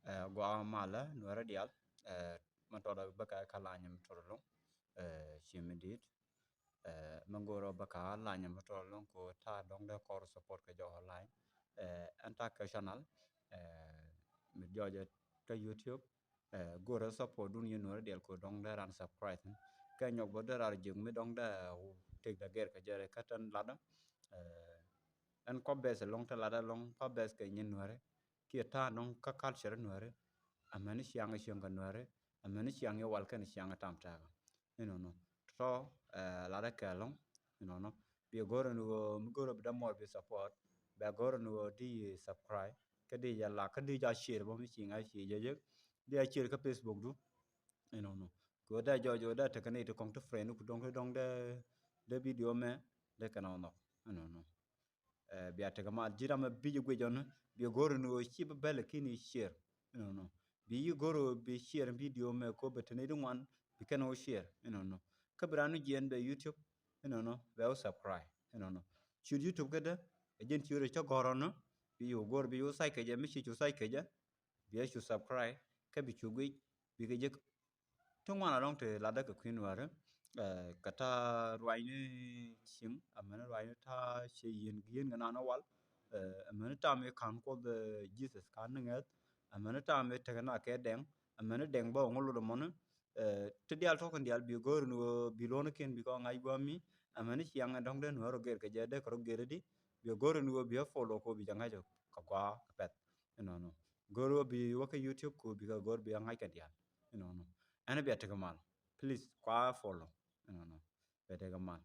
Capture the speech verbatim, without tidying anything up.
Ɛ, gua malä nuɛrɛ dial. Ɛ, mɛ tɔdɔ bä ka ka lanyɛ mɛ tɔdɔ loŋ. Ɛ, ci mi dit. Ɛ, mɛ gorɔ bä ka lanyɛ mɛ tɔdɔ loŋ ko ta dɔŋ dɛ kɔr support kɛ jɔ online. Ɛ, ɛn ta kɛ channel. Ɛ, mi jɔjɛ kɛ YouTube. Ɛ, gorɔ support dun yɛ nuɛrɛ dial ko dɔŋ dɛ ran subscribe. Kɛ nyɔk bä dɛ rar jek mi dɔŋ dɛ tek dɛ gɛr kɛ jɛ rɛ kä tɛn ladä. Ɛ, ɛn kɔ bɛs loŋ tɛ ladä loŋ kɔ bɛs kɛ nyin nuɛrɛ. Kiɛ ta̱a̱ nɔŋ kä culture nuɛri. Amäni ciaŋ ciaŋ kɛ nuɛri. Amäni ciaŋ yɛ wal kɛn ciaŋ tam tɛɛkä. Inɔnɔ tɔ, ɛ, ladɛ kɛ lɔŋ. Inɔnɔ biɛ go̱rɛ ni ɣöö mi go̱rɛ bi dämɔr bi support. Bɛ go̱rɛ ni ɣöö di subscribe kä di jɛ lak kä di jɛ share bä mi ci ŋa̱ ci jɛ jek. Di a share kä Facebook du. Inɔnɔ kɛ ɣöö dee jɔɔc ɣöö dee tekɛ ni ti kɔŋ ti friend ku dɔŋ ti dɔŋ dee, dee video mɛ dee kɛn ɔ nhɔk. Inɔnɔ. Ɛ, bia tekɛ mal ji̱ ram ɛ bi̱c ɛ guic ɔn. Bia go̱r ni ɣöö ci bi bɛl kini share. Inɔnɔ bi yi go̱r ɣöö bi share video mɛ ko bɛ teni di ŋuan bi kɛn ɣöö share. Inɔnɔ kä bi ran ni jiɛn bɛ YouTube. Inɔnɔ bɛ ɣöö subscribe. Inɔnɔ cut YouTube kädä ɛ ji̱n ci ɣöö cä gɔ̱r ɔn. Bi yi go̱r bi yi ɣöö sac kɛ jɛ mi ci cu sac kɛ jɛ. Bia cu subscribe kä bi cu guic bi kɛ jek. Ti ŋuan alɔŋ ti latdä kɛ kui̱ nuäärä. Ɛ, kɛ ta̱a̱ ruacni cieŋ amäni ruacni ta̱a̱ ciɛ yieen gi̱i̱n kɛ naan wal. Ɛ, amäni ta̱a̱ mi ka̱n Kuoth, ɛ, Jesus ka̱n ni ŋäth. Amäni ta̱a̱ mi tekɛ na kɛ dɛŋ amäni dɛŋ bä ŋu lot ɛmɔni. Ɛ, ti diaal tɔ̱ kɛn diaal bi go̱o̱r ni ɣöö bi luɔ̱nikiɛn bi kɔ ŋa̱c gua̱a̱mi. Amäni ciaŋ ɛ dɔ̱ŋ dee nuäär rɔ gɛr kɛ jɛ dee kɛ rɔ gɛr di bi go̱o̱r ni ɣöö bi ɛ follow kɔ bi jɛ ŋa̱c kɛ gua̱a̱ kɛ pɛth. Inɔnɔ go̱o̱r ɣöö bi wä kä YouTube kɔ bi kɛ go̱o̱r bi ɛ ŋa̱c kɛ diaal. Inɔnɔ ɛn bia tekɛ mal. Please kua follow. Inɔnɔ bɛ tekɛ mal.